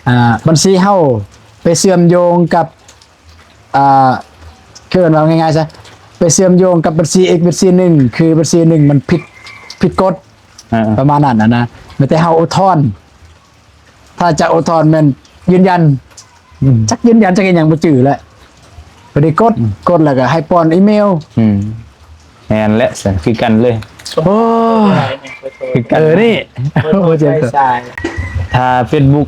ອ່າ ບັນຊີເຮົາໄປເຊື່ອມໂຍງກັບ ອ່າ ຄືເອີ້ນວ່າງ່າຍໆຊະ ໄປເຊື່ອມໂຍງກັບບັນຊີອີກບັນຊີໜຶ່ງ ຄືບັນຊີໜຶ່ງມັນຜິດ ຜິດກົດ ເອີ ປະມານນັ້ນນະ ມີແຕ່ເຮົາອຸທອນ ຖ້າຈະອຸທອນແມ່ນຢືນຢັນ ອືມ ຈັກຢືນຢັນຈັກອີ່ຫຍັງບໍ່ຈື່ແຫຼະ ໄປໄດ້ກົດ ອືມ ກົດແລ້ວກໍໃຫ້ປ້ອນອີເມວ ອືມ ແມ່ນແຫຼະ ຄືກັນເລີຍ ໂອ້ຍ ຄືກັນ ເອີ ນີ້ ໂອ້ຍ ເຈັບ ຖ້າເຟສບຸກ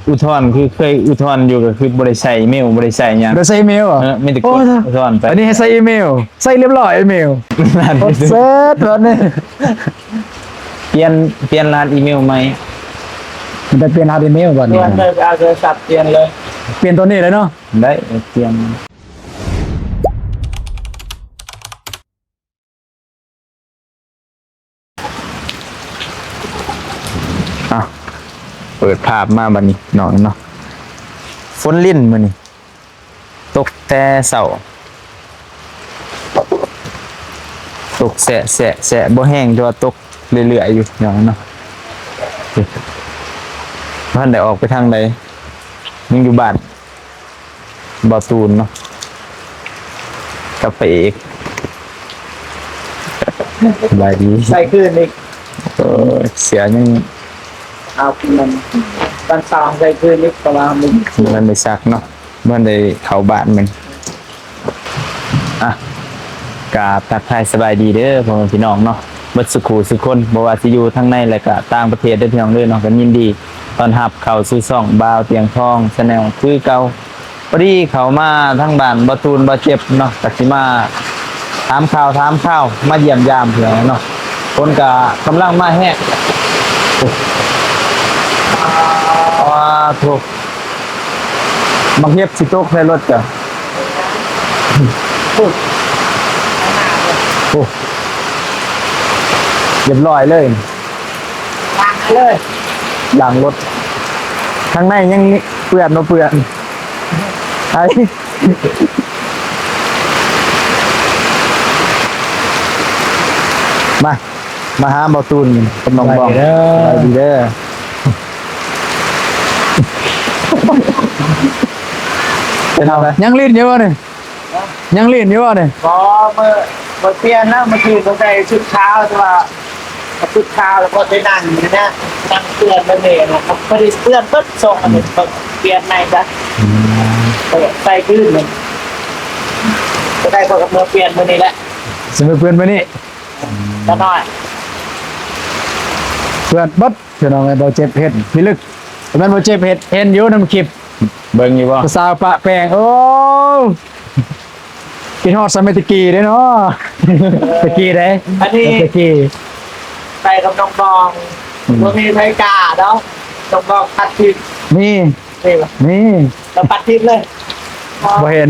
ອຸທອນ ຄືເຄີຍອຸທອນຢູ່ ກໍຄືບໍ່ໄດ້ໃສ່ອີເມວ ບໍ່ໄດ້ໃສ່ຫຍັງ ບໍ່ໄດ້ໃສ່ອີເມວ ເອີ ມີແຕ່ກົດ ໂອ້ຍ ອຸທອນໄປ ອັນນີ້ໃຫ້ໃສ່ອີເມວ ໃສ່ລຽບຮ້ອຍອີເມວ ໂອດເສດ ບັດນີ້ ປ່ຽນ ປ່ຽນລະຫັດອີເມວໃໝ່ ມັນໄດ້ປ່ຽນລະຫັດອີເມວບັດນີ້ ປ່ຽນເລີຍ ເອົາໂທລະສັບປ່ຽນເລີຍ ປ່ຽນຕອນນີ້ເລີຍເນາະ ໄດ້ ປ່ຽນ ອ່ະ ເປີດພາບມາບັດນີ້ເນາະ ເນາະ ຝົນລິນມື້ນີ້ ຕົກແຕ່ເຊົ້າ ຕົກແຊະໆໆ ບໍ່ແຮງ ແຕ່ວ່າຕົກເລື້ອຍໆຢູ່ເນາະ ບໍ່ທັນໄດ້ອອກໄປທາງໃດ ຍັງຢູ່ບ້ານ ບ່າວຕູນເນາະ ກັບພະເອກ ສະບາຍດີ ໃສ່ຄືນອີກ ເອີ ເສື້ອຍັງ ເອົາຄືນ ວັນເສົາໃສ່ຄືນອີກ ເພາະວ່າມັນ ມັນໄດ້ຊັກເນາະ ມັນໄດ້ເຂົ້າບ້ານມັນ ອ່ະ ກາບທັກທາຍສະບາຍດີເດີພໍ່ແມ່ພີ່ນ້ອງເນາະ ເບິດສຸຄູ່ສຸຄົນ ບໍ່ວ່າຊິຢູ່ທາງໃນ ແລະກະຕ່າງປະເທດເດີພີ່ນ້ອງເດີເນາະ ກໍຍິນດີຕ້ອນຮັບເຂົ້າສູ່ຊ່ອງບ່າວຕຽງທອງ Channel ຄືເກົ່າ. ພໍດີເຂົ້າມາທາງບ້ານບ່າວຕູນບ່າວເຈັບເນາະ ກໍຊິມາຖາມຂ່າວຖາມຄາວ ມາຢ້ຽມຢາມເພື່ອນເນາະ ຝົນກໍກຳລັງມາແຮງ ວ້າໂທ້ ບັກເຫັບຊິຕົກໃສ່ລົດເຈົ້າ ໂອ້ ໂອ້ ຮຽບຮ້ອຍເລີຍ ລ້າງເລີຍ ລ້າງລົດ ຂ້າງໃນຍັງເປື້ອນບໍ່ເປື້ອນ ໄປ ມາ ມາຫາບ່າວຕູນກັບນ້ອງບອງ ສະບາຍດີເດີ ສະບາຍດີເດີ ເປັນເອົາໃດ ຍັງຫຼິ້ນຢູ່ບໍ່ນີ້? ຍັງຫຼິ້ນຢູ່ບໍ່ນີ້? ບໍ່ ມື້ ມື້ປ່ຽນແລ້ວ ມື້ຄືນກໍໃສ່ຊຸດຂາວ ແຕ່ວ່າຊຸດຂາວແລ້ວກໍໄດ້ນັ່ງຢູ່ນະ ນັ່ງເປື້ອນແບບນີ້ນະ ພໍດີເປື້ອນເບິດ ສອງອັນນີ້ ອືມ ກໍປ່ຽນໃໝ່ຊະ ອືມ ກໍໃສ່ຄືນ ກໍໄດ້ ກໍເມືອປ່ຽນມື້ນີ້ແຫຼະ ຊິເມືອປ່ຽນມື້ນີ້ ອືມ ຈັກໜ້ອຍ ເປື້ອນເບິດ ພີ່ນ້ອງເອີຍ ບໍ່ເຈັບເຫັນພິລຶກ ແມ່ນບໍ່ເຈັບເຫັນ ເຫັນຢູ່ນຳຄລິບ ເບິ່ງຢູ່ບໍ່? ຜູ້ສາວປະແປ້ງ ໂອ້ ຄິດຮອດສະໄໝຕະກີ້ເດ້ເນາະ ເອີ ຕະກີ້ເດ້ ອັນນີ້ ຕະກີ້ ໄປກັບນ້ອງບອງ ອືມ ບໍ່ມີໃຜກ້າດອກ ນ້ອງບອງປັດຖິ້ມ ມີ ມີບໍ່? ມີ ລາວປັດຖິ້ມເລີຍ ບໍ່ເຫັນ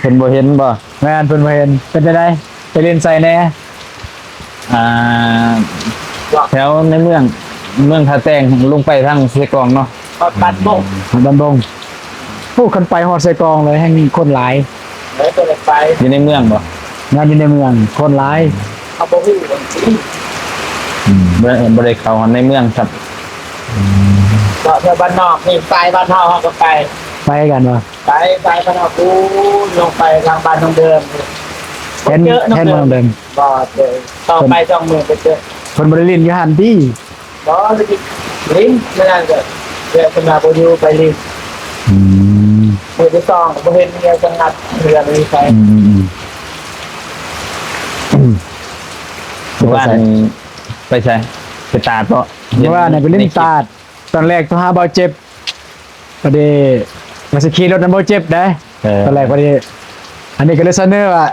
ເພິ່ນບໍ່ເຫັນບໍ່? ແມ່ນ ເພິ່ນບໍ່ເຫັນ ເປັນຈັ່ງໃດ ໄປຫຼິ້ນໃສແດ່? ອ່າ ແຖວໃນເມືອງ ເມືອງທ່າແຕງ ລົງໄປທາງເຊກອງເນາະ ຮອດບ້ານບົງ ຮອດບ້ານບົງ ໂອ້ ຄັນໄປຮອດເຊກອງເລີຍ ແຮ່ງຄົນຫຼາຍ ເອີ ກໍໄດ້ໄປ ຢູ່ໃນເມືອງບໍ່? ງານຢູ່ໃນເມືອງ ຄົນຫຼາຍ ເຮົາບໍ່ຮູ້ ອືມ ບໍ່ ບໍ່ໄດ້ເຂົ້າຮອດໃນເມືອງຊ້ຳ ອືມ ເພາະແຖວບ້ານນອກນີ້ ໄປບ້ານເຮົາ ເຮົາກໍໄປ ໄປກັນບໍ່? ໄປ ໄປບ້ານເຮົາພຸ້ນ ລົງໄປທາງບ້ານນ້ອງເດີມ ເຫັນ ເຫັນນ້ອງເດີມ ບໍ່ເຈີ ຕໍ່ໄປສອງມື້ໄປເຈີ ເພິ່ນບໍ່ໄດ້ຫຼິ້ນຢູ່ຫັ້ນຕິ? ບໍ່ໄດ້ຫຼິ້ນ ມື້ນັ້ນກໍເວລາເພິ່ນວ່າບໍ່ຢູ່ໄປຫຼິ້ນ ອືມ ມື້ທີສອງກໍບໍ່ເຫັນເມຍຈັກນັດ ເຮືອນມີໃຜ ອືມ ອືມ ອືມ ມື້ວານນີ້ໄປໃສ? ໄປຕາດບໍ່? ມື້ວານນີ້ໄປຫຼິ້ນຕາດ ຕອນແລກໂທຫາບ່າວເຈັບ ພໍດີວ່າຊິຂີ່ລົດນຳບ່າວເຈັບໄດ໋ ເອີ ຕອນແລກພໍດີ ອັນນີ້ກໍເລີຍສະເໜີວ່າ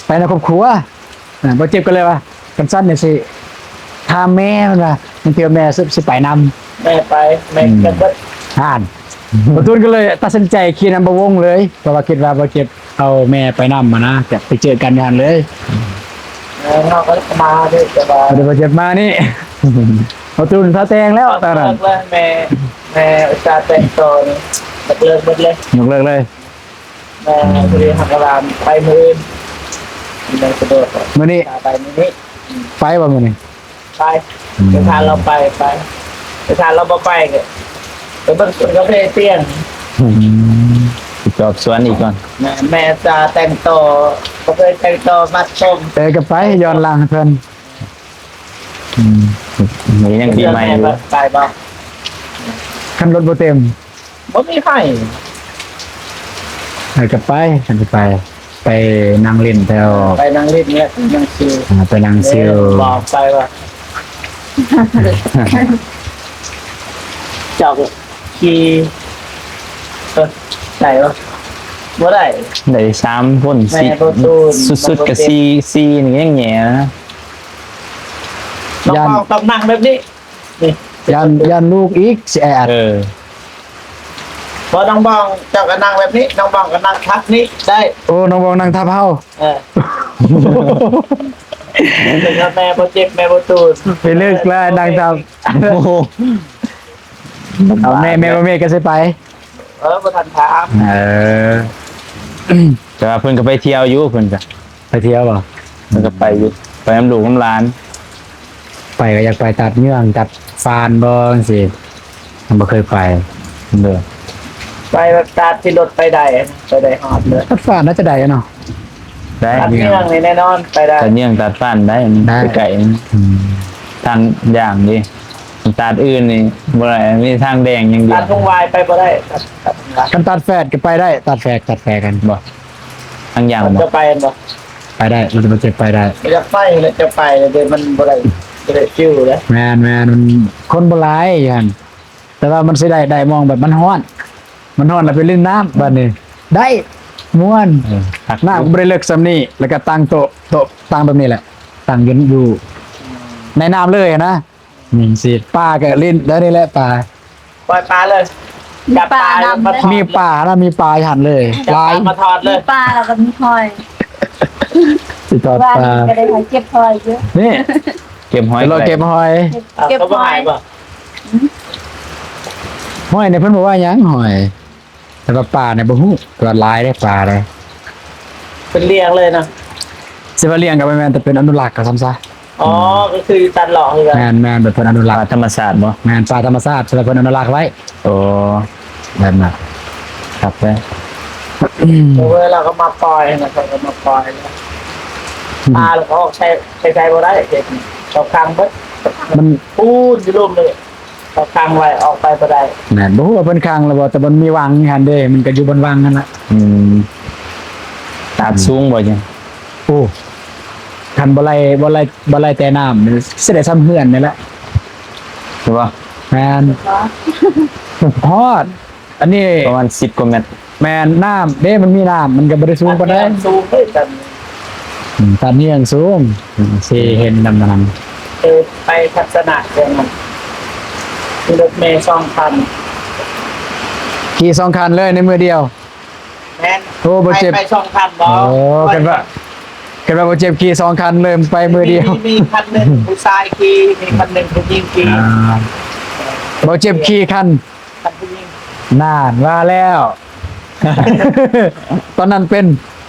ໄປນຳຄອບຄົວ ອ່າ ບ່າວເຈັບກໍເລີຍວ່າ ຄັນຊັ້ນນີ້ຊິຖາມແມ່ ເພິ່ນວ່າ ບາງເທື່ອແມ່ຊິ ຊິໄປນຳ ແມ່ໄປ ແມ່ ອືມ ຈະເບິດ ອ່ານ ບ່າວຕູນກໍເລີຍຕັດສິນໃຈຂີ່ນຳບ່າວວົງເລີຍ ເພາະວ່າຄິດວ່າບ່າວເຈັບ ເອົາແມ່ໄປນຳຫັ້ນນະ ຈະໄປເຈີກັນຢູ່ຫັ້ນເລີຍ ເອີ ເຮົາກໍມານີ້ ແຕ່ວ່າ ບໍ່ໄດ້ ບໍ່ເຈັບມານີ້ ເອົາຕູນສາແຕງແລ້ວຕອນນັ້ນ ແມ່ ແມ່ອຸດສ່າແຕ່ງຕໍ່ນີ້ ຍົກເລີກເບິດເລີຍ ຍົກເລີກເລີຍ ແມ່ ອືມ ພໍດີເຮົາກໍວ່າໄປມື້ອື່ນ ມັນສະດວກ ມື້ນີ້ ໄປມື້ນີ້ ໄປບໍ່ມື້ນີ້? ໄປ ອືມ ໄປພາລາວໄປ ໄປ ແຕ່ຖ້າລາວບໍ່ໄປກໍໄປເບິ່ງສວນກາເຟປ່ຽງ. ອືມ ໄປຈອບສວນອີກກ່ອນ. ແມ່ ແມ່ຈະແຕ່ງໂຕ ບໍ່ເຄີຍແຕ່ງໂຕ ມັດຜົມ. ເອີ ກໍໄປຍ້ອນຫຼັງໃຫ້ເພິ່ນ. ອືມ ນີ້ຍັງປີໃໝ່ຢູ່. ໄປບໍ່? ຄັນລົດບໍ່ເຕັມ ບໍ່ມີໃຜ. ເອີ ກໍໄປ ຄັນຊິໄປ ໄປນັ່ງຫຼິ້ນແຖວ ໄປນັ່ງຫຼິ້ນແຫຼະ ນັ່ງຊິວ. ອ່າ ໄປນັ່ງຊິວ. ບອກໄປວ່າ ເຈົ້າຂີ່ ເອີ ໄດ້ບໍ່? ບໍ່ໄດ້. ໄດ້ສາມຄົນ ແມ່ບໍ່ຕູນ ສຸດໆກໍສີ່ ສີ່ນີ້ຍັງແຍ່ນະ. ນ້ອງ ຢ້ານ ປ້ອງຕ້ອງນັ່ງແບບນີ້ ນີ້ ຢ້ານ ຢ້ານລູກອີກຊິແອອັດ. ເອີ ບໍ່ ນ້ອງບ້ອງ ເຈົ້າກໍນັ່ງແບບນີ້ ນ້ອງບ້ອງກໍນັ່ງທັບນີ້ໄດ້. ໂອ້ ນ້ອງບ້ອງນັ່ງທັບເຮົາ. ເອີ ເປັນວ່າແມ່ບໍ່ເຈັບ ແມ່ບໍ່ຕູນ ໄປເລີກແລ້ວນັ່ງທັບ. ໂອ້ໂຫ ເອົາແມ່ ແມ່ບໍ່ແມ່ກໍຊິໄປ. ເອີ ບໍ່ທັນຖາມ. ເອີ ແຕ່ວ່າເພິ່ນກໍໄປທ່ຽວຢູ່ ເພິ່ນກໍ ໄປທ່ຽວບໍ່? ເພິ່ນກໍໄປຢູ່ ໄປນຳລູກນຳຫຼານ. ໄປກໍຢາກໄປຕັດເຫຍື້ອງຕັດຟານບໍ່ ຈັ່ງຊີ້ ຍັງບໍ່ເຄີຍໄປເດີ. ໄປແບບຕັດທີ່ລົດໄປໄດ້ ໄປໄດ້ຮອດເລີຍ. ຕັດຟານໜ້າຈະໄດ້ເນາະ. ໄດ້ ຕັດເຫຍື້ອງນີ້ແນ່ນອນໄປໄດ້. ຕັດເຫຍື້ອງຕັດຟານໄດ້ ໄດ້ ໃກ້ໆ. ອືມ ທາງຢ່າງນີ້ ຕັດອື່ນນີ້ບໍ່ໄດ້ ມີທາງແດງຢ່າງດຽວ. ຕັດທົ່ງວາຍໄປບໍ່ໄດ້. ຕັດ ຕັດທົ່ງວາຍ ຄັນຕັດແຝດກໍໄປໄດ້. ຕັດແຝດ ຕັດແຝດກັນບໍ່? ທາງຢ່າງບໍ່? ຈະໄປບໍ່? ໄປໄດ້ ລົດບໍ່ເຈັບໄປໄດ້. ຢາກໄປແຫຼະ ຈະໄປແຕ່ມັນບໍ່ໄດ້ ບໍ່ໄດ້ຟິວເດ້. ແມ່ນໆ ມັນຄົນບໍ່ຫຼາຍຢູ່ຫັ້ນ ແຕ່ວ່າມັນຊິໄດ້ ໄດ້ມອງແບບມັນຮ້ອນ ມັນຮ້ອນແລ້ວໄປຫຼິ້ນນ້ຳ ບາດນີ້ໄດ້ມ່ວນ. ເອີ ນ້ຳກໍບໍ່ໄດ້ເລິກສ່ຳນີ້ ແລ້ວກໍຕັ້ງໂຕະ ໂຕະຕັ້ງແບບນີ້ແຫຼະ ຕັ້ງຢູ່ ຢູ່ໃນນ້ຳເລີຍຫັ້ນນະ. ນີ້ຊິ ປາກໍຫຼິ້ນໄດ້ນີ້ແຫຼະ ປາ ປ່ອຍປາເລີຍ. ຈັບປາ ປາດຳເລີຍ ມາທອດ ມີປານະ ມີປາຢູ່ຫັ້ນເລີຍ ຈັບປາ ຫຼາຍ ມາທອດເລີຍ. ມີປາແລ້ວກໍມີຫອຍ ຊິທອດປາ ກໍໄດ້ຫອຍ ເກັບຫອຍຢູ່. ນີ້ ເກັບຫອຍ ລອເກັບຫອຍ ເກັບ ເອົາ ເກັບ ກໍບໍ່ຫາຍບໍ່? ຫອຍນີ້ເພິ່ນບໍ່ວ່າຫຍັງ ຫອຍ. ແຕ່ວ່າປານີ້ບໍ່ຮູ້ ແຕ່ວ່າຫຼາຍເດ້ ປາເດ້ ເປັນລ້ຽງເລີຍນະ. ຊິວ່າລ້ຽງກໍບໍ່ແມ່ນ ແຕ່ເປັນອະນຸລັກກໍຊ້ຳຊະ. ອໍ ອືມ ກໍຄືຕັດເລາະຄືກັນ. ແມ່ນໆ ແບບເພິ່ນອະນຸລັກ ປາທຳມະຊາດບໍ່? ແມ່ນ ປາທຳມະຊາດ ແຕ່ເພິ່ນອະນຸລັກໄວ້. ໂອ້ ແບບນັ້ນ ຄັກເດ້. ອືມ ເວລາເຂົາມາປ່ອຍນະ ເຂົາກໍມາປ່ອຍ ອືມ ປາແລ້ວກໍອອກໃຊ້ ໃຊ້ ໃຊ້ບໍ່ໄດ້ ເຂົາຂັງເບິດ ມັນປູນຢູ່ລຸ່ມເລີຍ. ເຂົາຂັງໄວ້ ອອກໄປບໍ່ໄດ້. ແມ່ນ ບໍ່ຮູ້ວ່າເພິ່ນຂັງແລ້ວບໍ່ ແຕ່ມັນມີວັງຢູ່ຫັ້ນເດ້ ມັນກໍຢູ່ບົນວັງຫັ້ນລະ. ອືມ ຕາດ ອືມ ສູງບໍ່ຈັ່ງ? ໂອ້ ຄັນບໍ່ໄລ່ ບໍ່ໄລ່ ບໍ່ໄລ່ແຕ່ນ້ຳ ຊິໄດ້ຊ່ຳເຮືອນນີ້ແຫຼະ ແມ່ນບໍ່? ແມ່ນ ຮອດ ອັນນີ້ປະມານສິບກວ່າແມັດ. ແມ່ນ ນ້ຳເດ້ ມັນມີນ້ຳ ມັນກໍບໍ່ໄດ້ສູງປານໃດ. ຕາດເຫຍື້ອງສູງເດ້ ຕາດ ອືມ ຕາດເຫຍື້ອງສູງ. ອືມ ຊິເຫັນນຳນັ້ນ ເອີ ໄປທັດສະນະເທື່ອນັ້ນ ຂີ່ລົດເມສອງຄັນ ຂີ່ສອງຄັນເລີຍໃນມື້ດຽວ. ແມ່ນ ໂອ້ ບໍ່ເຈັບ ໄປ ໄປສອງຄັນບໍ່? ໂອ້ ຄັນວ່າ ຄັນວ່າບໍ່ເຈັບຂີ່ສອງຄັນເລີຍ ໄປມື້ດຽວ. ມີ ມີ ມີຄັນໜຶ່ງຜູ້ຊາຍຂີ່ ມີຄັນໜຶ່ງຜູ້ຍິງຂີ່. ອ່າ ບໍ່ເຈັບຂີ່ຄັນ ຄັນຜູ້ຍິງ. ນັ້ນວ່າແລ້ວ ຕອນນັ້ນເປັນ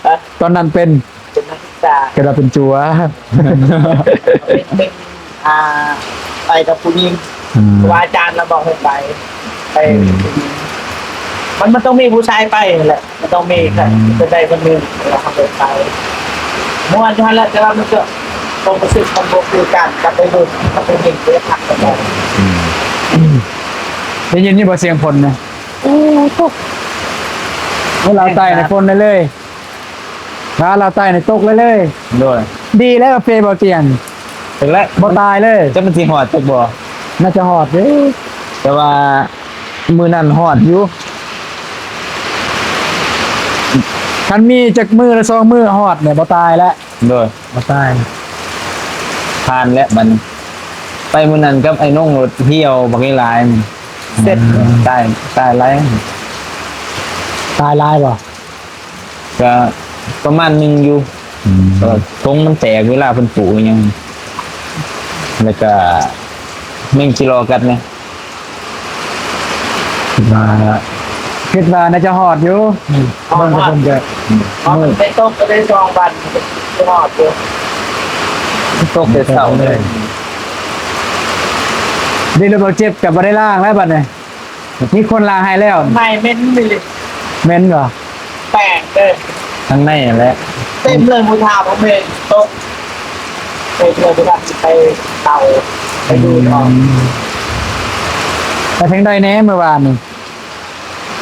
ຮະ? ຕອນນັ້ນເປັນ ເປັນນັກສຶກສາ ເກີດວ່າເປັນຈົວ ເປັນ ເປັນ ອ່າ ໄປກັບຜູ້ຍິງ. ອືມ ເພາະວ່າອາຈານລາວບອກໃຫ້ໄປ ໄປ ອືມ ຜູ້ຍິງ ມັນ ມັນຕ້ອງມີຜູ້ຊາຍໄປຫັ້ນແຫຼະ ມັນຕ້ອງມີ ອືມ ຜູ້ໃດຄົນໜຶ່ງ ແລ້ວເຮົາໄດ້ໄປ ມ່ວນຢູ່ຫັ້ນແຫຼະ ແຕ່ວ່າມັນກໍ ຄວາມຮູ້ສຶກມັນບໍ່ຄືກັນກັບໄປເບິ່ງກັບໄປເຫັນໄປພັກກັນໄດ້. ອືມ ໄດ້ຍິນຢູ່ບໍ່ສຽງຝົນນະ? ໂອ້ ຕົກ ເວລາໃຕ້ໃນຝົນໄດ້ເລີຍ ວ່າລາວໃຕ້ນີ້ຕົກເລີຍເລີຍ. ໂດຍ ດີແລ້ວເປບໍ່ຕຽງ ເຫັນແລ້ວ ບໍ່ຕາຍເລີຍ. ຈັກມັນຊິຮອດຈັກບໍ່? ໜ້າຈະຮອດເດ້ ແຕ່ວ່າມື້ນັ້ນຮອດຢູ່ ຄັນມີຈັກມື້ລະສອງມື້ຮອດນີ້ບໍ່ຕາຍແລ້ວ. ໂດຍ ບໍ່ຕາຍ ຜ່ານແລ້ວບັດນີ້. ໄປມື້ນັ້ນກັບໄອ້ນົງລົດຫ່ຽວບັກຫຼາຍ ເສັດ ອືມ ຕາຍ ຕາຍຫຼາຍ ຕາຍຫຼາຍບໍ່? ກະປະມານໜຶ່ງຢູ່ ອືມ ເອີ ຖົງມັນແຕກເວລາເພິ່ນປູກອີ່ຫຍັງ ແລ້ວກະແມ່ງຊິລໍກັດແດ່. ຄິດວ່າ ຄິດວ່າໜ້າຈະຮອດຢູ່ ອືມ ເບິ່ງແຕ່ເພິ່ນກະ ອືມ ເອີ ມັນໄປຕົກກໍໄດ້ສອງວັນ ຊິຮອດຢູ່ ຕົກແຕ່ເຊົ້າເລີຍ. ໄດ້ລົດເອົາເຈັບກໍບໍ່ໄດ້ລ້າງແລ້ວບັດນີ້ ມີຄົນລ້າງໃຫ້ແລ້ວ. ໃໝ່ເໝັນອີ່ຫຼີ ເໝັນບໍ່? ແປງເດີ ທາງໃນຫັ້ນແຫຼະ ເຕັມເລີຍ ໝູຖາບໍ່ເໝັນຕົກ ເຕັມເລີຍ ບໍ່ທັນໄປເຕົາ ໄປດູດອອກ. ອືມ ໄປທາງໃດແດ່ມື້ວານນີ້?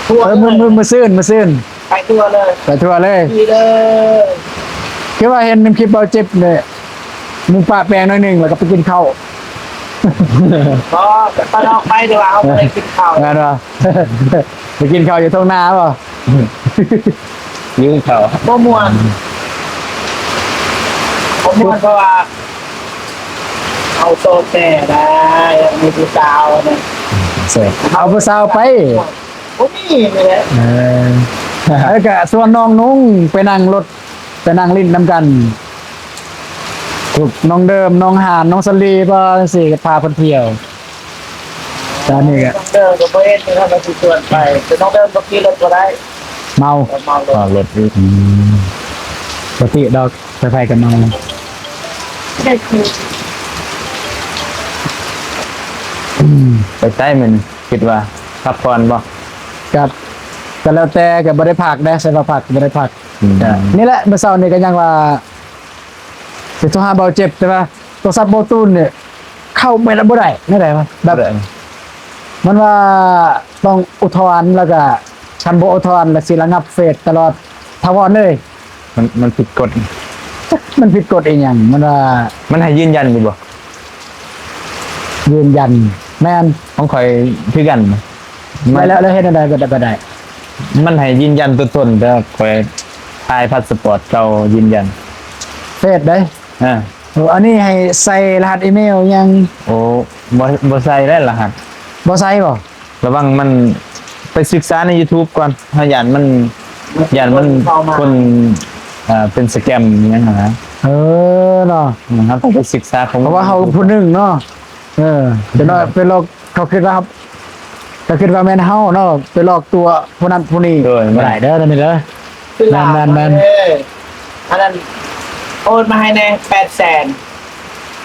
ທົ່ວ ເອີ ມື້ ເລີຍ ມື້ ມື້ຊືນ ມື້ຊືນ ໄປທົ່ວເລີຍ ໄປທົ່ວເລີຍ ດີເລີຍ. ຄືວ່າເຫັນນຳຄລິບເບົາເຈັບເດ້ ໝູປະແປງໜ້ອຍໜຶ່ງ ແລ້ວກໍໄປກິນເຂົ້າ. ບໍ່ ຕອນອອກໄປ ແຕ່ວ່າເຮົາບໍ່ໄດ້ກິນເຂົ້າ ແມ່ນບໍ່? ໄປກິນເຂົ້າຢູ່ທົ່ງນາບໍ່? ຫິວເຂົ້າ ບໍ່ມ່ວນ ບໍ່ມ່ວນ ເພາະວ່າເຮົາໂສດແດ່ໄດ໋ ມີຜູ້ສາວນະ ໂສດ ເອົາຜູ້ສາວໄປ ບໍ່ມີນີ້ແຫຼະ. ເອີ ແລ້ວກະຊວນນ້ອງນຸ່ງໄປນັ່ງລົດ ໄປນັ່ງຫຼິ້ນນຳກັນ ພວກນ້ອງເດີມ ນ້ອງຫານ ນ້ອງສາລີ ບໍ່ ຈັ່ງຊີ້ ພາເພິ່ນທ່ຽວ. ຕອນນີ້ກະ ນ້ອງເດີມກໍບໍ່ເຫັນ ເຂົາກໍຊິຊວນໄປ ແຕ່ນ້ອງເດີມກໍຂີ່ລົດບໍ່ໄດ້ ເມົາ ເມົາລົດ ເມົາລົດອີກ. ອືມ ປົກກະຕິດອກ ໃຜໆກໍເມົາ. ອືມ ໄປໃສມື້ນີ້ ຄິດວ່າພັກຜ່ອນບໍ່? ກໍ ກໍແລ້ວແຕ່ ກໍບໍ່ໄດ້ພັກເດ້ ໃສ່ວ່າພັກ ບໍ່ໄດ້ພັກ. ອືມ ກໍນີ້ແຫຼະ ມື້ເຊົ້ານີ້ກໍຍັງວ່າ ຊິໂທຫາເບົາເຈັບ ແຕ່ວ່າໂທລະສັບເບົາຕູນນີ້ ເຂົ້າໄປແລ້ວບໍ່ໄດ້ ແນວໃດວະ ແບບ ມັນວ່າຕ້ອງອຸທອນ ແລ້ວກະຄັນບໍ່ອຸທອນ ແລ້ວຊິລະງັບເຟສຕະຫຼອດຖາວອນເລີຍ. ມັນ ມັນຜິດກົດ ຈັກມັນຜິດກົດອີ່ຫຍັງ ມັນວ່າ ມັນໃຫ້ຢືນຢັນຢູ່ບໍ່? ຢືນຢັນ ແມ່ນ ຂອງຂ້ອຍຄືກັນ. ແລ້ວ ແລ້ວເຮັດແນວໃດກໍໄດ້? ມັນໃຫ້ຢືນຢັນຕົວຕົນ ແຕ່ຂ້ອຍຖ່າຍພາສປອດເກົ່າຢືນຢັນ ເຟສເດ້. ອ່າ ໂອ້ ອັນນີ້ໃຫ້ໃສ່ລະຫັດອີເມວຫຍັງ? ໂອ້ ບໍ່ ບໍ່ໃສ່ແລ້ວລະຫັດ. ບໍ່ໃສ່ບໍ່? ລະວັງມັນໄປສຶກສາໃນຢູທູບກ່ອນ ເຮົາຢ້ານມັນ ຢ້ານມັນ ຄົນເຂົ້າມາ ຄົນ ເປັນສະແກມຫຍັງຫັ້ນນະ. ເອີເນາະ ເຮົາຕ້ອງໄປສຶກສາຂໍ້ມູນ ເພາະວ່າເຮົາຜູ້ໜຶ່ງເນາະ. ເອີ ຈະໜ້ອຍໄປລອກ ເຂົາຄິດວ່າ ເຂົາຄິດວ່າແມ່ນເຮົາເນາະ ໄປຫຼອກຕົວະຜູ້ນັ້ນຜູ້ນີ້. ໂດຍ ບໍ່ໄດ້ເດີ ແນວນີ້ເດີ. ຄືລາວ ແມ່ນໆໆ ເອີ ອັນນັ້ນໂອນມາໃຫ້ແດ່ແປດແສນ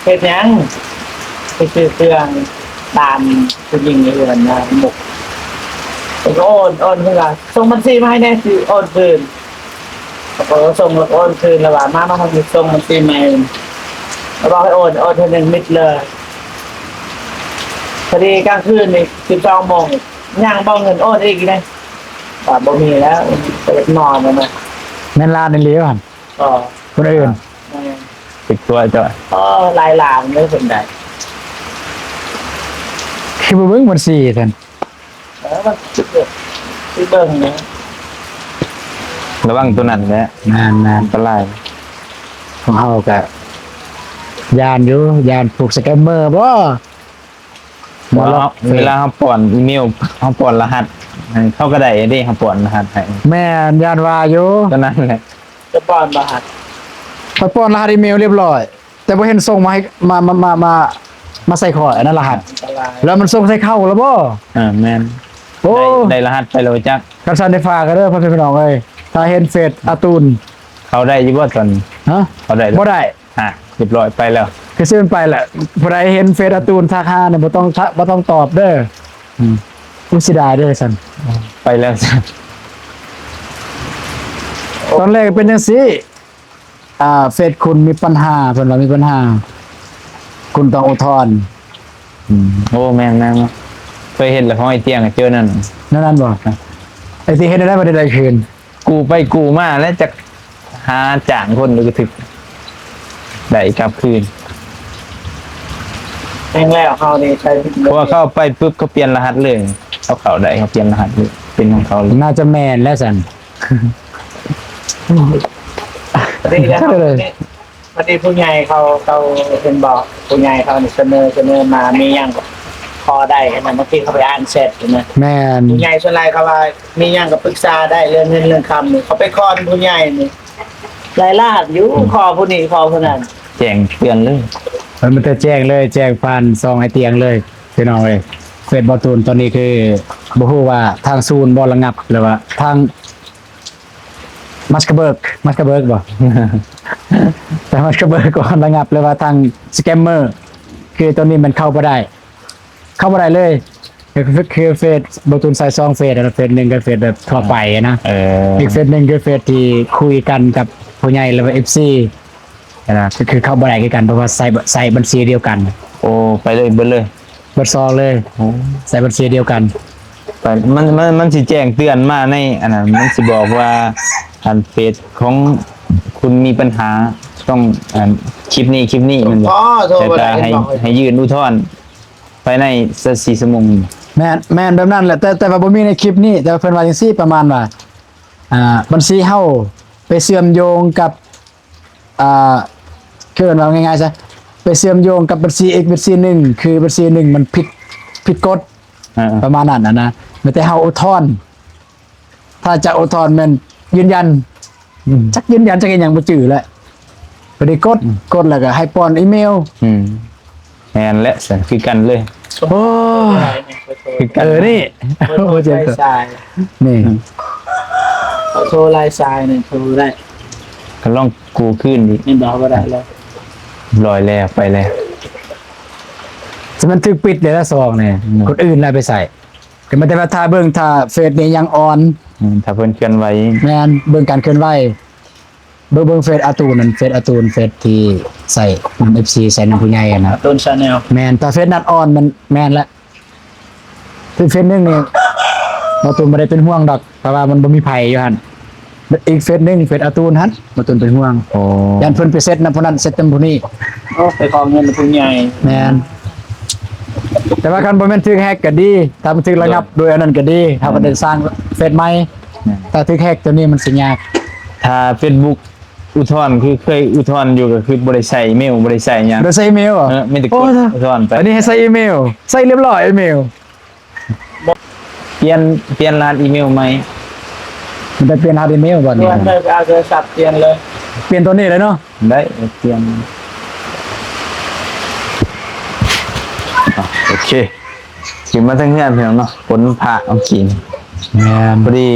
ເຮັດຫຍັງ? ໄປຊື້ເຄື່ອງຕາມຜູ້ຍິງໃນເຮືອນນະ ມຸກ ເພິ່ນກໍໂອນ ໂອນ ເພິ່ນວ່າສົ່ງບັນຊີມາໃຫ້ແດ່ ຊິໂອນຄືນ. ເຂົາກໍສົ່ງ ແລ້ວກໍໂອນຄືນ ແລ້ວວ່າ ມາ ມາ ເຮົາຊິສົ່ງບັນຊີໃໝ່ ແລ້ວບອກໃຫ້ໂອນ ໂອນເທື່ອໜຶ່ງມິດເລີຍ. ພໍດີກາງຄືນນີ້ ສິບສອງໂມງ ຍັງບໍ່ເງິນໂອນອີກເດ້ ວ່າບໍ່ມີແລ້ວ ໄປນອນແລ້ວນະ. ແມ່ນລ້ານອີ່ຫຼີຫັ້ນ ອໍ ຄົນອື່ນ ແມ່ນ ຕິດຕົວເຈົ້າ ອໍ ຫຼາຍລ້ານເດ້ເພິ່ນໄດ້. ຄືບໍ່ເບິ່ງບັນຊີຊັ້ນ? ເອີ ມັນ ຊິເບິ່ງ ຊິເບິ່ງນະ ລະວັງໂຕນັ້ນແຫຼະ. ແມ່ນໆ ອັນຕະລາຍ. ຂອງເຮົາກະຢ້ານຢູ່ ຢ້ານພວກສະແກມເມີບໍ່ ມາຫຼອກເຟສ. ເວລາເຮົາປ້ອນອີເມວ ເຮົາປ້ອນລະຫັດ ເຂົາກໍໄດ້ເດ້ ເຮົາປ້ອນລະຫັດໃຫ້. ແມ່ນ ຢ້ານວ່າຢູ່ ຕອນນັ້ນແຫຼະ ຈະປ້ອນລະຫັດ ຂ້ອຍປ້ອນລະຫັດອີເມວລຽບລ້ອຍ ແຕ່ບໍ່ເຫັນສົ່ງມາໃຫ້ ມາ ມາ ມາ ມາ ມາໃສ່ຂ້ອຍ ອັນນັ້ນລະຫັດ ແລ້ວມັນສົ່ງໃສ່ເຂົາແລ້ວບໍ່? ເອີ ແມ່ນ. ໂອ້ ໄດ້ ໄດ້ລະຫັດໄປແລ້ວຈັກ. ຄັນຊັ້ນໄດ້ຝາກເດີ ພໍ່ແມ່ພີ່ນ້ອງເອີຍ ຖ້າເຫັນເຟສອາຕູນ ເຂົ້າໄດ້ຢູ່ບໍ່ຕອນນີ້? ຮະ? ເຂົ້າໄດ້ ບໍ່ໄດ້. ອ່າ ຮຽບຮ້ອຍໄປແລ້ວ ຄືຊິມັນໄປແລ້ວ. ຜູ້ໃດເຫັນເຟສອາຕູນທັກຫານີ້ ບໍ່ຕ້ອງ ບໍ່ຕ້ອງຕອບເດີ. ອືມ ອຸຍ ເສຍດາຍເດີຊັ້ນ ໄປແລ້ວຊັ້ນ. ຕອນແລກເປັນຈັ່ງຊີ້ ອ່າ ເຟສຄຸນມີບັນຫາ ເພິ່ນວ່າມີບັນຫາ ຄຸນຕ້ອງອຸທອນ. ອືມ ໂອ້ ແມ່ນໆ ເຄີຍເຮັດແລ້ວ ຂອງໄອ້ຕຽງກໍເຈີນັ້ນ. ແນວນັ້ນບໍ່? ອ່ະ ໄອ້ຕຽງເຮັດໄດ້ບໍ່ໄດ້ຄືນ? ກູ້ໄປກູ້ມາແລ້ວ ຈັກຫາຈ້າງຄົນ ຫຼືກໍຖືກໄດ້ກັບຄືນ. ແຮງແລ້ວເຮົານີ້ໃຊ້ ເພາະວ່າເຂົ້າໄປປຶບ ເຂົາປ່ຽນລະຫັດເລີຍ ເຂົາເຂົ້າໄດ້ ເຂົາປ່ຽນລະຫັດເລີຍ ເປັນຂອງເຂົາເລີຍ. ໜ້າຈະແມ່ນແລ້ວຊັ້ນ. ພໍດີແລ້ວ ພໍດີຜູ້ໃຫຍ່ເຂົາ ເຂົາເຫັນບໍ່ ຜູ້ໃຫຍ່ເຂົານີ້ສະເໜີ ສະເໜີມາ ມີຫຍັງກໍຂໍໄດ້ຫັ້ນນະ. ບາງທີເຂົາໄປອ່ານແຊັດຫັ້ນນະ. ແມ່ນ ຜູ້ໃຫຍ່ສ່ວນຫຼາຍເຂົາວ່າມີຫຍັງກໍປຶກສາໄດ້ ເລື່ອງເງິນເລື່ອງຄຳນີ້ ເຂົາໄປຂໍນຳຜູ້ໃຫຍ່ນີ້ຫຼາຍລ້ານຢູ່. ອືມ ຂໍຜູ້ນີ້ຂໍຜູ້ນັ້ນ ແຈ້ງເຕືອນເລີຍ. ເອີ ມັນແຕ່ແຈ້ງເລີຍ ແຈ້ງຜ່ານຊ່ອງໄອ້ຕຽງເລີຍ ພີ່ນ້ອງເອີຍ. ເຟສເບົາຕູນຕອນນີ້ຄືບໍ່ຮູ້ວ່າທາງສູນບໍ່ລະງັບ ຫຼືວ່າທາງ ມັດກະເບີກ ມັດກະເບີກບໍ່? ແຕ່ມັດກະເບີກກໍລະງັບເລີຍວ່າທາງສະແກມເມີ ຄືຕອນນີ້ມັນເຂົ້າບໍ່ໄດ້. ເຂົ້າບໍ່ໄດ້ເລີຍ. ຄື ຄືເຟສ ບໍ່ຕູນໃຊ້ສອງເຟສນະ ເຟສໜຶ່ງກໍເຟສແບບທົ່ວໄປນະ ເອີ ອີກເຟສໜຶ່ງຄືເຟສທີ່ຄຸຍກັນກັບຜູ້ໃຫຍ່ ຫຼືວ່າເອັຟຊີນະ ຄືເຂົ້າບໍ່ໄດ້ຄືກັນ ເພາະວ່າໃຊ້ ໃຊ້ບັນຊີດຽວກັນ. ໂອ້ ໄປເລີຍ ເບິດເລີຍ ເບິດສອງເລີຍ. ໂອ້ ໃຊ້ບັນຊີດຽວກັນ. ໄປ ມັນ ມັນ ມັນຊິແຈ້ງເຕືອນມາໃນອັນນັ້ນ ມັນຊິບອກວ່າ ອັນເຟສຂອງຄຸນມີບັນຫາ ຕ້ອງ ອັນ ຄລິບນີ້ ຄລິບນີ້ ແມ່ນບໍ່? ອໍ ໂທ ແຕ່ ບໍ່ໄດ້ ໃຫ້ ເຫັນບໍ່? ໃຫ້ຍື່ນອຸທອນພາຍໃນຊາວສີ່ຊົ່ວໂມງ. ແມ່ນ ແມ່ນແບບນັ້ນແຫຼະ ແຕ່ ແຕ່ວ່າບໍ່ມີໃນຄລິບນີ້ ແຕ່ວ່າເພິ່ນວ່າຈັ່ງຊີ້ ປະມານວ່າ ອ່າ ບັນຊີເຮົາໄປເຊື່ອມໂຍງກັບ ອ່າ ຄືເອີ້ນວ່າງ່າຍໆຊະ ໄປເຊື່ອມໂຍງກັບບັນຊີອີກບັນຊີໜຶ່ງ ຄືບັນຊີໜຶ່ງມັນຜິດ ຜິດກົດ ເອີ ເອີ ປະມານນັ້ນນະ ແມ່ນແຕ່ເຮົາອຸທອນ ຖ້າຈະອຸທອນແມ່ນຢືນຢັນ ອືມ ຈັກຢືນຢັນຈັກອີ່ຫຍັງບໍ່ຈື່ແລ້ວ ບໍ່ໄດ້ກົດ ອືມ ກົດແລ້ວກໍໃຫ້ປ້ອນອີເມວ ອືມ ແມ່ນແຫຼະ ຄືກັນເລີຍ. ໂອ້ ຄືກັນ ເອີ ນີ້ ໂທລາຍສາຍ ນີ້ ເຂົາໂທລາຍສາຍນີ້ ໂທໄດ້ ກໍລອງກູ້ຄືນອີກ ແມ່ນບໍ່? ບໍ່ໄດ້ແລ້ວ ລອຍແລ້ວ ໄປແລ້ວ ແຕ່ມັນຖືກປິດແລ້ວສອງນີ້ ອືມ ຄົນອື່ນລະໄປໃຊ້ ກໍແມ່ນແຕ່ວ່າຖ້າເບິ່ງ ຖ້າເຟສນີ້ຍັງອ່ອນ ອືມ ຖ້າເພິ່ນເຄື່ອນໄຫວ ແມ່ນ ເບິ່ງການເຄື່ອນໄຫວ. ເບິ່ງ ເບິ່ງເຟສອາຕູນນັ້ນ ເຟສອາຕູນ ເຟສທີ່ໃຊ້ນຳເອັຟຊີ ໃຊ້ນຳຜູ້ໃຫຍ່ຫັ້ນນະ ອາຕູນ Channel ແມ່ນ ແຕ່ເຟສນັດອ່ອນມັນແມ່ນແຫຼະ ຄືເຟສໜຶ່ງນີ້ ບໍ່ຕູນບໍ່ໄດ້ເປັນຫ່ວງດອກ ເພາະວ່າມັນບໍ່ມີໃຜຢູ່ຫັ້ນ ອີກເຟສໜຶ່ງ ເຟສອາຕູນຫັ້ນ ບໍ່ຕູນເປັນຫ່ວງ ໂອ້ ຢ້ານເພິ່ນໄປເຊັດນຳຜູ້ນັ້ນ ເຊັດນຳຜູ້ນີ້ ໂອ້ ໄປຂໍເງິນຜູ້ໃຫຍ່ ແມ່ນ ແຕ່ວ່າຄັນບໍ່ແມ່ນຖືກແຮັກກໍດີ ຖ້າມັນຖືກລະງັບ ໂດຍ ໂດຍອັນນັ້ນກໍດີ ເຮົາກໍໄດ້ ອືມ ສ້າງເຟສໃໝ່ ແມ່ນ ຖ້າຖືກແຮັກຕົວນີ້ມັນຊິຍາກ ຖ້າເຟສບຸກ ອຸທອນ ຄືເຄີຍອຸທອນຢູ່ ກໍຄືບໍ່ໄດ້ໃຊ້ອີເມວ ບໍ່ໄດ້ໃຊ້ຫຍັງ ບໍ່ໄດ້ໃຊ້ອີເມວ ເອີ ມີແຕ່ກົດ ໂອ້ ອຸທອນໄປ ອັນນີ້ໃຫ້ໃຊ້ອີເມວ ໃຊ້ຮຽບຮ້ອຍອີເມວ ປ່ຽນ ປ່ຽນລະຫັດອີເມວໃໝ່ ມັນໄດ້ປ່ຽນລະຫັດອີເມວບັດນີ້ ເອົາໂທລະສັບປ່ຽນເລີຍ ປ່ຽນຕົວນີ້ເລີຍເນາະ ໄດ້ ປ່ຽນ ອ່ະ ໂອເຄ ຂຶ້ນມາເທິງເຮືອນພີ່ນ້ອງເນາະ ຝົນຟ້າເອົາກີນ ແມ່ນ ພໍດີ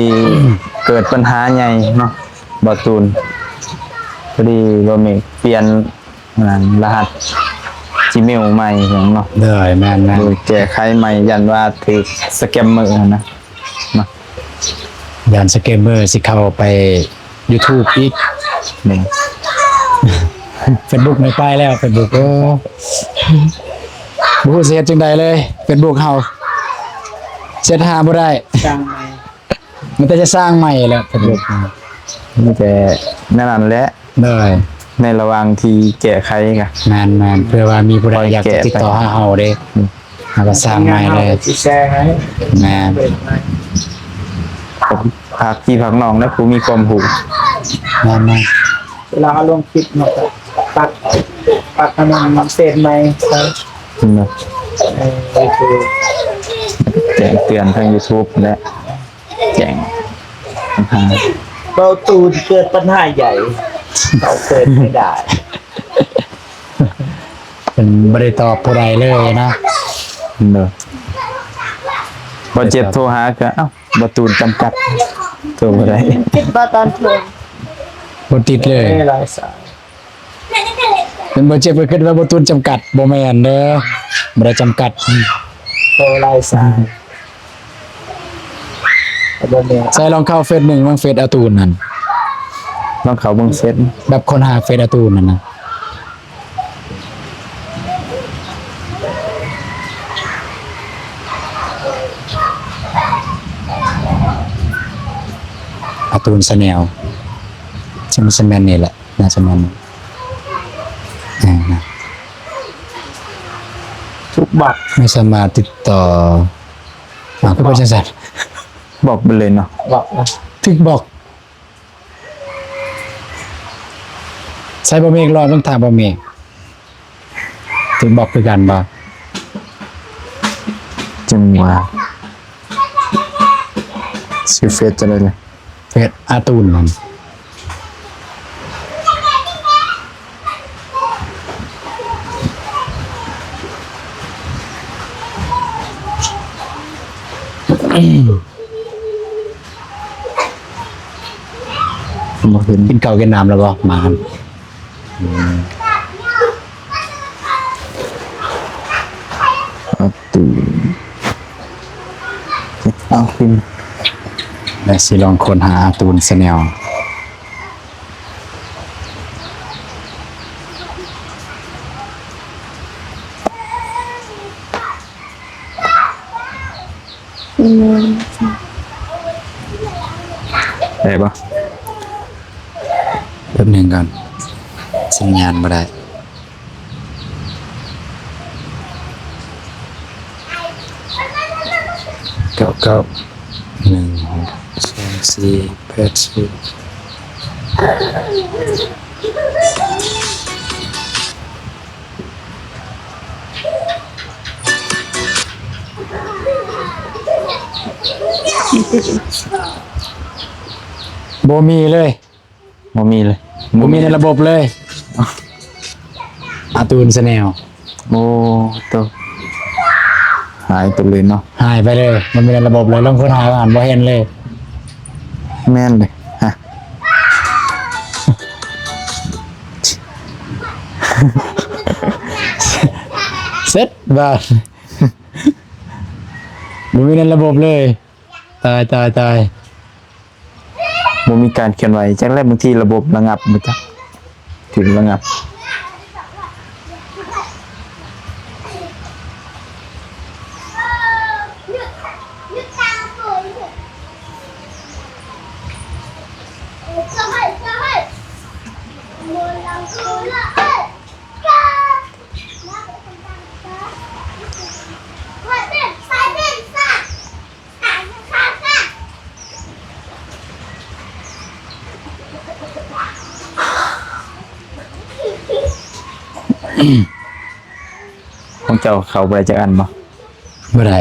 ເກີດບັນຫາໃຫຍ່ເນາະ ບ່າວຕູນ ພໍດີບ່າວເມກປ່ຽນ ອັນນັ້ນ ລະຫັດຈີເມວໃໝ່ພີ່ນ້ອງເນາະ ໂດຍ ແມ່ນໆ ໂດຍແກ້ໄຂໃໝ່ ຢ້ານວ່າຖືກສະແກມເມີຫັ້ນນະ ເນາະ ຢ້ານສະແກມເມີຊິເຂົ້າໄປຢູທູບອີກ ແມ່ນ ເຟສບຸກນີ້ໄປແລ້ວ ເຟສບຸກ ໂອ້ ບໍ່ຮູ້ຊິເຮັດຈັ່ງໃດເລີຍ ເຟສບຸກເຮົາ ເຊັດຫາບໍ່ໄດ້ ສ້າງໃໝ່ ມັນແຕ່ຈະສ້າງໃໝ່ແລ້ວ ເຟສບຸກ ມີແຕ່ແນວນັ້ນແຫຼະ ໂດຍ ໃນລະຫວ່າງທີ່ແກ້ໄຂກະ ແມ່ນໆ ເພື່ອວ່າມີຜູ້ໃດຢາກຈະຕິດຕໍ່ຫາເຮົາເດ້ ອືມ ເຮົາກໍສ້າງໃໝ່ເລີຍ ຊິແຊໃຫ້ ແມ່ນ ເປີດໃໝ່ ຝາກພີ່ຝາກນ້ອງນະ ຜູ້ມີຄວາມຮູ້ ແມ່ນໆ ເວລາເຮົາລົງຄລິບເນາະ ກໍປັກ ປັກອັນນັ້ນເຟສໃໝ່ໃສ່ ເນາະ ເອີ ຢູທູບ ແຈ້ງເຕືອນທາງຢູທູບແຫຼະ ແຈ້ງ ບ່າວຕູນເກີດບັນຫາໃຫຍ່ ເຂົາເກີດໄມ່ໄດ້ ເພິ່ນບໍ່ໄດ້ຕອບຜູ້ໃດເລີຍນະ ເນາະ ບໍ່ເຈັບໂທຫາກໍ ເອົ້າ ບ່າວຕູນຈຳກັດ ໂທບໍ່ໄດ້ ຕິດບໍ່ຕອນໂທ ບໍ່ຕິດເລີຍ ເອີ ຫຼາຍສາຍ ເປັນບໍ່ເຈັບກໍຄິດວ່າບໍ່ຕູນຈຳກັດ ບໍ່ແມ່ນເດີ ບໍ່ໄດ້ຈຳກັດ ໂທຫຼາຍສາຍ ບໍ່ແມ່ນ ໃສ່ລອງເຂົ້າເຟສໜຶ່ງ ເບິ່ງເຟສອາຕູນນັ້ນ ລອງເຂົ້າເບິ່ງເຟສ ແບບຄົ້ນຫາເຟສອາຕູນນັ້ນນະ ອາຕູນ Channel ຊິແມ່ນນີ້ແຫຼະ ໜ້າຈະແມ່ນ ເອີ ນະ ຖືກບລັອກ ໄມ່ສາມາດຕິດຕໍ່ ອ້າວ ຄືເປັນຈັ່ງຊັ້ນ ບລັອກໄປເລີຍເນາະ ບລັອກ ຖືກບລັອກ ໃສ່ບໍ່ມີອີກລອບໜຶ່ງ ຖ້າບໍ່ມີ ຖືກບລັອກຄືກັນບໍ່? ຈັ່ງວ່າ ຊື່ເຟສຈັ່ງໃດລະ? ເຟສອາຕູນນັ້ນ ບໍ່ເຫັນ ກິນເຂົ້າກິນນ້ຳແລ້ວບໍ່? ມາ ອືມ ອາຕູນ ເອົາ ພິມ ແລະ ຊິລອງຄົ້ນຫາອາຕູນ Channel. ອືມ ໄດ້ບໍ່? ແປັບໜຶ່ງກ່ອນ ສັນຍານບໍ່ໄດ້. ເກົ້າເກົ້າ ໜຶ່ງຫົກ ສອງສີ່ ແປດສູນ. ບໍ່ມີເລີຍ. ບໍ່ມີເລີຍ ບໍ່ມີໃນລະບົບເລີຍ ອາຕູນ Channel. ໂອ້ ໂຕ ຫາຍໄປເລີຍເນາະ ຫາຍໄປເລີຍ ບໍ່ມີໃນລະບົບເລີຍ ລອງຄົ້ນຫາວ່າຫັ້ນ ບໍ່ເຫັນເລີຍ. ແມ່ນເດ້ ຮະ ເສັດບາດ ບໍ່ມີໃນລະບົບເລີຍ. ຕາຍ ຕາຍ ຕາຍ. ບໍ່ມີການເຄື່ອນໄຫວ ຈັກແລ້ວ ບາງທີລະບົບລະງັບບໍ່ຈັກ ຖືກລະງັບ. ຂອງເຈົ້າເຂົ້າບໍ່ໄດ້ຈັກອັນບໍ່? ບໍ່ໄດ້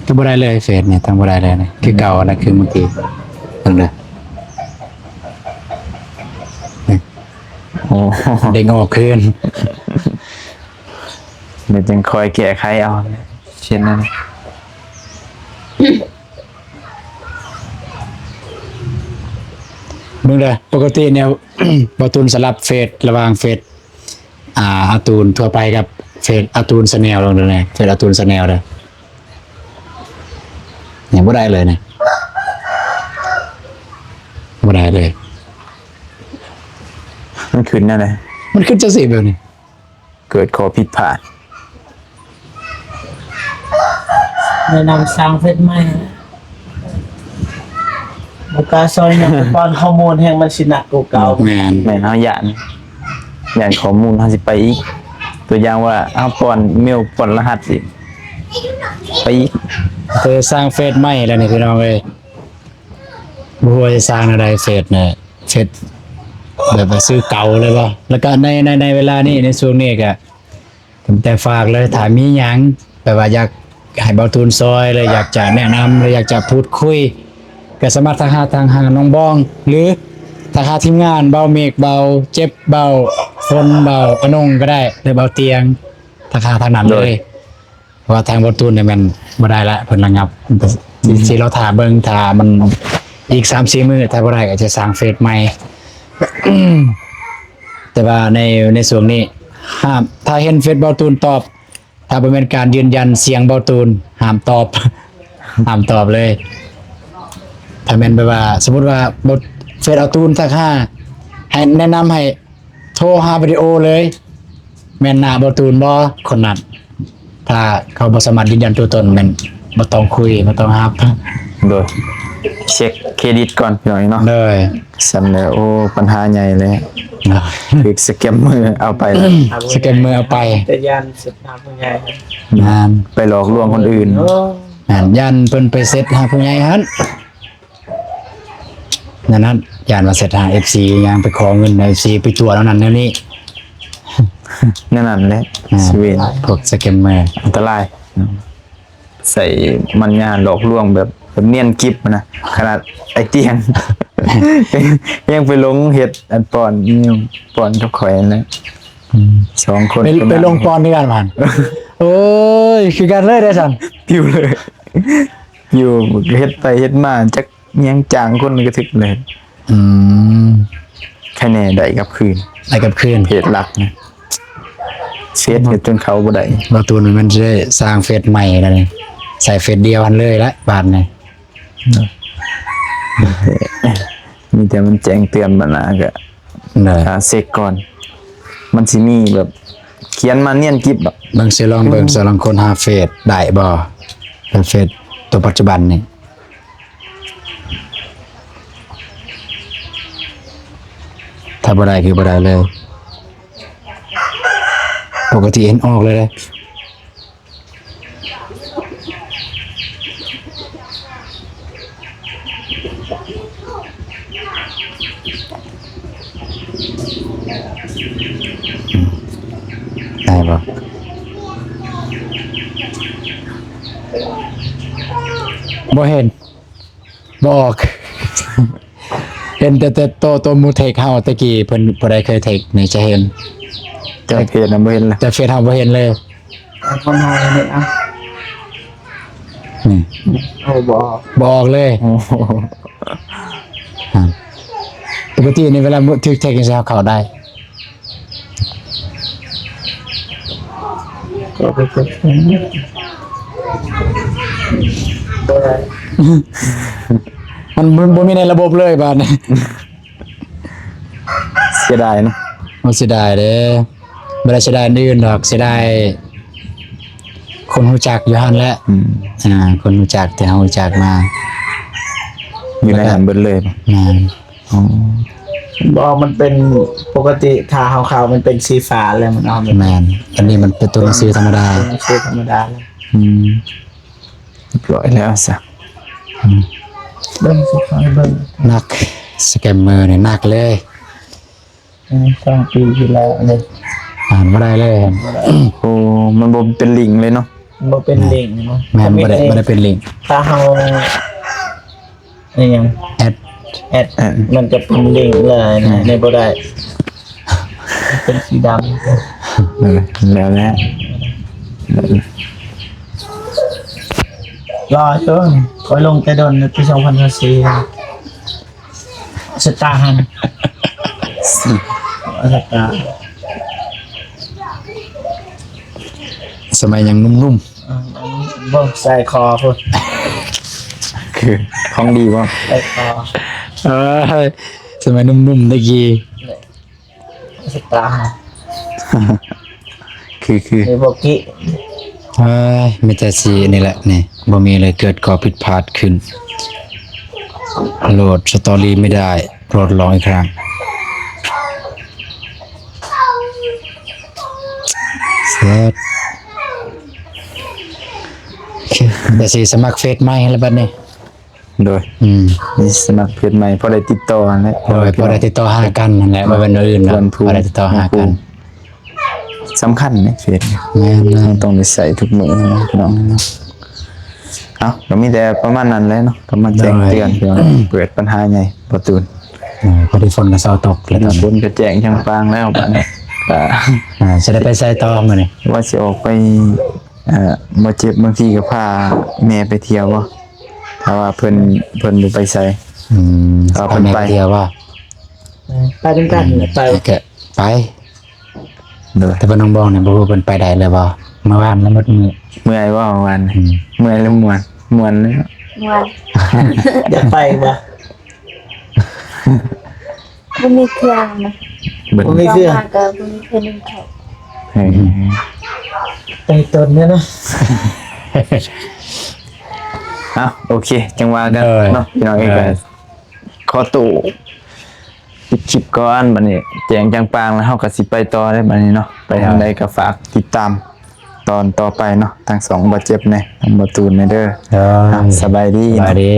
ກໍບໍ່ໄດ້ເລີຍ ເຟສນີ້ຕ້ອງບໍ່ໄດ້ເລີຍ ຄືເກົ່ານະ ຄືມື້ກີ້ ເບິ່ງເດີ ໂອ້ ເດ້ງອອກຄືນ. ແມ່ນຈັ່ງຄ່ອຍແກ້ໄຂເອົາ ເຊັ່ນນັ້ນ. ເບິ່ງເດີ ປົກກະຕິແນວ ບ່າວຕູນສະຫຼັບເຟສ ລະຫວ່າງເຟສ ອ່າ ອາຕູນທົ່ວໄປກັບເຟສອາຕູນ Channel ເດີ ເຟສອາຕູນ Channel ເດີ ນີ້ບໍ່ໄດ້ເລີຍນີ້ ບໍ່ໄດ້ເລີຍ. ມັນຂຶ້ນແນວໃດ? ມັນຂຶ້ນຈັ່ງຊີ້ ແບບນີ້. ເກີດຂໍ້ຜິດພາດ. ແນະນຳສ້າງເຟສໃໝ່ ບໍ່ກ້າຊ່ອຍຫຍັງ ໄປປ້ອນຂໍ້ມູນແຮ່ງມັນຊິໜັກກວ່າເກົ່າ. ແມ່ນ ແມ່ນ ເຮົາຢ້ານ ຢ້ານຂໍ້ມູນເຮົາຊິໄປອີກ. ຕົວຢ່າງວ່າເຮົາປ້ອນເມວ ປ້ອນລະຫັດອີກ ໄປອີກ. ເຄີຍສ້າງເຟສໃໝ່ແລ້ວນີ້ ພີ່ນ້ອງເອີຍ. ບໍ່ຮູ້ວ່າຈະສ້າງແນວໃດເຟສນະ ເຟສແບບວ່າຊື່ເກົ່າເລີຍບໍ່? ແລ້ວກະໃນ ໃນ ໃນເວລານີ້ ໃນຊ່ວງນີ້ກະ ແຕ່ຝາກເລີຍ ຖ້າມີຫຍັງແບບວ່າຢາກໃຫ້ບ່າວຕູນຊ່ອຍ ຫຼື ຢາກຈະແນະນຳ ຫຼື ຢາກຈະພູດຄຸຍ ກະສາມາດທັກຫາທາງ ຫານ້ອງບອງ ຫຼື ທັກຫາທີມງານ ບ່າວເມກ ບ່າວເຈັບ ບ່າວຝົນ ບ່າວອານົງກະໄດ້ ຫຼື ບ່າວຕຽງ ທັກຫາທາງນັ້ນເລີຍ. ໂດຍ ເພາະວ່າທາງບ່າວຕູນນີ້ແມ່ນບໍ່ໄດ້ລະ ເພິ່ນລະງັບ ຊິ ຊິລໍຖ້າເບິ່ງ ຖ້າມັນອີກສາມສີ່ມື້ ຖ້າບໍ່ໄດ້ກໍຈະສ້າງເຟສໃໝ່. ແຕ່ວ່າໃນ ໃນຊ່ວງນີ້ຫ້າມ ຖ້າເຫັນເຟສບ່າວຕູນຕອບ ຖ້າບໍ່ແມ່ນການຢືນຢັນສຽງບ່າວຕູນ ຫ້າມຕອບ ຫ້າມຕອບເລີຍ. ຖ້າແມ່ນແບບວ່າ ສົມມຸດວ່າເຟສບ່າວຕູນທັກຫາ ໃຫ້ແນະນຳໃຫ້ ໂທຫາວິດີໂອເລີຍ ແມ່ນໜ້າບ່າວຕູນບໍ່ ຄົນນັ້ນ. ຖ້າເຂົາບໍ່ສາມາດຢືນຢັນຕົວຕົນ ແມ່ນບໍ່ຕ້ອງຄຸຍ ບໍ່ຕ້ອງຮັບ. ໂດຍ ເຊັກເຄຣດິດກ່ອນ ພີ່ນ້ອງເນາະ. ໂດຍ ຊັ້ນແລ້ວ ໂອ້ ປັນຫາໃຫຍ່ເລີຍ ໂດຍ ຖືກສະແກມເມີເອົາໄປ ສະແກມເມີເອົາໄປ ແຕ່ຢ້ານເສັດຫາຜູ້ໃຫຍ່ ແມ່ນ ໄປຫຼອກລວງຄົນອື່ນ. ໂອ້ ແມ່ນ ຢ້ານເພິ່ນໄປເສັດຫາຜູ້ໃຫຍ່ຫັ້ນ. ນັ້ນ ຢ້ານວ່າເສັດຫາເອັຟຊີ ຍ່າງໄປຂໍເງິນເອັຟຊີ ໄປຕົວະແນວນັ້ນແນວນີ້ ແນວນັ້ນແຫຼະ. ອ່າ ຊີວິດພວກສະແກມເມີ ອັນຕະລາຍ ໃສ່ມັນຍາຫຼອກລວງແບບ ແບບນຽນກິບນະ. ຂະໜາດໄອ້ຕຽງ ຍັງໄປຫຼົງເຮັດອັນປ້ອນ ປ້ອນກັບຂ້ອຍຫັ້ນແຫຼະ. ອືມ ສອງຄົນ ໄປ ໄປລົງປ້ອນຄືກັນຫັ້ນ. ໂອ້ຍ ຄືກັນເລີຍເດ້ຊັ້ນ ປິວເລີຍ. ຢູ່ເຮັດໄປເຮັດມາ ຈັກ ຍັງຈ້າງຄົນກະຖືກເລີຍ. ອືມ ໃຄແນ່ໄດ້ກັບຄືນ ໄດ້ກັບຄືນ ເພຈຫຼັກນະ ເຟສເຮັດຈົນເຂົ້າບໍ່ໄດ້. ບ່າວຕູນມັນຊິໄດ້ສ້າງເຟສໃໝ່ແລ້ວນີ້. ໃສ່ເຟສດຽວຫັ້ນເລີຍລະບາດນີ້. ມີແຕ່ມັນແຈ້ງເຕືອນມານະ ກະ ເອີ ຖ້າເຊັກກ່ອນ ມັນຊິມີແບບຂຽນມານຽນກິບດອກ. ເບິ່ງຊິລອງເບິ່ງ ອືມ ຊິລອງຄົ້ນຫາເຟສໄດ້ບໍ່ ເປັນເຟສຕົວປັດຈຸບັນນີ້. ຖ້າບໍ່ໄດ້ຄືບໍ່ໄດ້ເລີຍ. ປົກກະຕິເຫັນອອກເລີຍເດ້. ໄດ້ບໍ່? ບໍ່ເຫັນ. ບໍ່ອອກ. ເຫັນແຕ່ ແຕ່ໂຕ ໂຕໝູ່ເທັກເຮົາແຕ່ກີ້ ເພິ່ນຜູ້ໃດເຄີຍເທັກນີ້ຈະເຫັນ. ແຕ່ເຟສນະບໍ່ເຫັນລະ ແຕ່ເຟສເຮົາບໍ່ເຫັນເລີຍ. ເອົາຄວາມເຮົາເຫັນເອົາ ນີ້ ໂອ້ ບໍ່ອອກ ບໍ່ອອກເລີຍ. ໂອ້ ອ່າ ປົກກະຕິນີ້ເວລາຖືກເທັກຈັ່ງຊີ້ເຮົາເຂົ້າໄດ້. ກໍໄປກົດ ບໍ່ໄດ້ ມັນ ມັນບໍ່ມີໃນລະບົບເລີຍບາດນີ້. ເສຍດາຍເນາະ. ໂອ້ ເສຍດາຍເດ້. ບໍ່ໄດ້ເສຍດາຍອັນອື່ນດອກ ເສຍດາຍຄົນຮູ້ຈັກຢູ່ຫັ້ນແຫຼະ. ອືມ ອ່າ ຄົນຮູ້ຈັກທີ່ເຮົາຮູ້ຈັກມາ ຢູ່ໃນຫັ້ນເບິດເລີຍ. ແມ່ນ. ອໍ ບໍ່ ມັນເປັນ ປົກກະຕິຖ້າເຮົາເຂົ້າມັນເປັນສີຟ້າແລ້ວ ມັນເອົາ. ແມ່ນ. ອັນນີ້ມັນເປັນຕົວໜັງສືທຳມະດາ ຕົວໜັງສືທຳມະດາແລ້ວ. ອືມ ຮຽບຮ້ອຍແລ້ວຊະ. ອືມ ເບິ່ງຊິ ເບິ່ງ ໜັກ ສະແກມເມີນີ້ໜັກເລີຍ. ອືມ ສອງປີທີ່ແລ້ວນີ້ ອ່ານບໍ່ໄດ້ເລີຍ. ໂອ້ ມັນບໍ່ເປັນລິ້ງເລີຍເນາະ. ບໍ່ເປັນລິ້ງເນາະ. ແມ່ນ ບໍ່ໄດ້ ບໍ່ໄດ້ເປັນລິ້ງ. ຖ້າເຮົາ ອີຫຍັງ ແອັດ ແອັດ ແອັດ ມັນຈະເປັນລິ້ງເລີຍ. ອືມ ນີ້ບໍ່ໄດ້ ເປັນສີດຳ. ເອີ ແລ້ວແຫຼະ. ລໍຢູ່ ຂ້ອຍລົງແຕ່ດົນ ປີສອງພັນຊາວສີ່. ສະຕາຫັ້ນ ສະຕາ ສະໄໝຍັງໜຸ່ມໆ. ເອີ ບໍ່ ໃສ່ຄໍພຸ້ນ ຄືຂອງດີບໍ່? ໃສ່ຄໍ. ເອີຍ ສະໄໝໜຸ່ມໆແຕ່ກີ້. ສະຕາ ຄື ຄື ມີບໍ່ກີ້. ເອີຍ ມີແຕ່ສີນີ້ແຫຼະນີ້ ບໍ່ມີເລີຍ. ເກີດຂໍ້ຜິດພາດຂຶ້ນ ໂຫຼດສະຕໍຣີໄມ່ໄດ້ ໂຫຼດລອງອີກຄັ້ງ. ເສັດ ແຕ່ຊິສະໝັກເຟສໃໝ່ແລ້ວບັດນີ້. ໂດຍ ອືມ ມີສະໝັກເຟສໃໝ່ ພໍໄດ້ຕິດຕໍ່ຫັ້ນແຫຼະ. ໂດຍ ພໍໄດ້ຕິດຕໍ່ຫາກັນຫັ້ນແຫຼະ ບໍ່ແມ່ນອື່ນດອກ ພໍໄດ້ຕິດຕໍ່ຫາກັນ. ສຳຄັນເດ້ເຟສ. ແມ່ນໆ ຕ້ອງໄດ້ໃຊ້ທຸກມື້ນະພີ່ນ້ອງ. ເອົ້າ ກໍມີແຕ່ປະມານນັ້ນແຫຼະເນາະ ກໍມາແຈ້ງເຕືອນ ໂດຍ ພີ່ນ້ອງ ເກີດບັນຫາໃຫຍ່ບໍ່ຕູນ. ເອີ ພໍດີຝົນກໍເຊົາຕົກແລ້ວ ຕອນນີ້ຝົນກໍແຈ້ງຈາງປາງແລ້ວບັດນີ້. ອ່າ ຊິໄດ້ໄປໃສຕໍ່ມື້ນີ້? ວ່າຊິອອກໄປ ເອີ ບໍ່ເຈັບ ບາງທີກໍພາແມ່ໄປທ່ຽວບໍ່ ຖ້າວ່າເພິ່ນ ເພິ່ນບໍ່ໄປໃສ. ອືມ ຖ້າເພິ່ນໄປ ພາແມ່ໄປທ່ຽວບໍ່? ເອີ ໄປນຳກັນ ອືມ ໄປ ກໍໄປ. ໂດຍ ແຕ່ວ່ານ້ອງບອງນີ້ບໍ່ຮູ້ເພິ່ນໄປໄດ້ແລ້ວບໍ່? ເມື່ອວານລະໝົດມື້. ເມື່ອຍບໍ່ເມື່ອວານ? ອືມ ເມື່ອຍຫຼືມ່ວນ? ມ່ວນເນາະ. ມ່ວນ. ຢາກໄປບໍ່? ບໍ່ມີເຄື່ອງນະ. ບໍ່ມີເຄື່ອງ ມາກໍບໍ່ມີເຄື່ອງໜຶ່ງເຂົ້າ. ເອີ ໄປຕົນເນາະ. ເອົ້າ ໂອເຄ ຈັ່ງວ່າກັນເນາະ ພີ່ນ້ອງເອີຍ. ຂໍໂຕປິດຄລິບກ່ອນ ບັດນີ້ແຈ້ງຈາງປາງແລ້ວ ເຮົາກໍຊິໄປຕໍ່ເດ້ບັດນີ້ເນາະ. ໄປທາງໃດກໍຝາກຕິດຕາມຕອນຕໍ່ໄປເນາະ ທັງສອງບໍ່ເຈັບແດ່ ທັງບໍ່ຕູນແດ່ເດີ. ເອີ ສະບາຍດີ ສະບາຍດີ.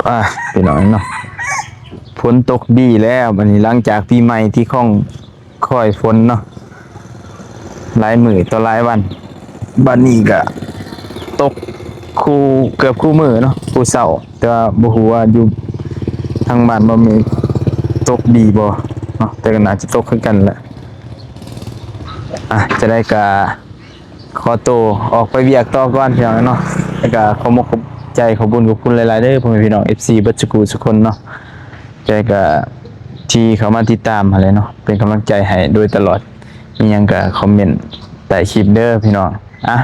ອ່າ ພີ່ນ້ອງເນາະ ຝົນຕົກດີແລ້ວບັດນີ້ ຫຼັງຈາກປີໃໝ່ທີ່ຂ້ອງ ຄອຍຝົນເນາະ ຫຼາຍມື້ຕໍ່ຫຼາຍວັນ. ບັດນີ້ກະຕົກຄູ່ ເກືອບຄູ່ມື້ເນາະ ຄູ່ເຊົ້າ ແຕ່ວ່າບໍ່ຮູ້ວ່າຢູ່ທາງບ້ານບໍ່ມີຕົກດີບໍ່ເນາະ ແຕ່ກໍໜ້າຈະຕົກຄືກັນແຫຼະ. ອ່ະ ຈັ່ງໃດກະຂໍໂຕອອກໄປວຽກຕໍ່ກ່ອນ ພີ່ນ້ອງເນາະ. ແລ້ວກະຂໍມົກຂອບໃຈ ຂອບບຸນຂອບຄຸນຫຼາຍໆເດີ ພໍ່ແມ່ພີ່ນ້ອງ ເອັຟຊີ ເບິດສຸຂູສຸຄົນເນາະ. ແຕ່ກໍທີ່ເຂົ້າມາຕິດຕາມຫັ້ນແຫຼະເນາະ ເປັນກຳລັງໃຈໃຫ້ໂດຍຕະຫຼອດ. ມີຫຍັງກໍຄອມເມັນໃຕ້ຄລິບເດີພີ່ນ້ອງ. ອ່ະ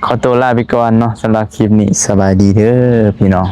ຂໍຕົວລາໄປກ່ອນເນາະ ສຳລັບຄລິບນີ້ ສະບາຍດີເດີພີ່ນ້ອງ.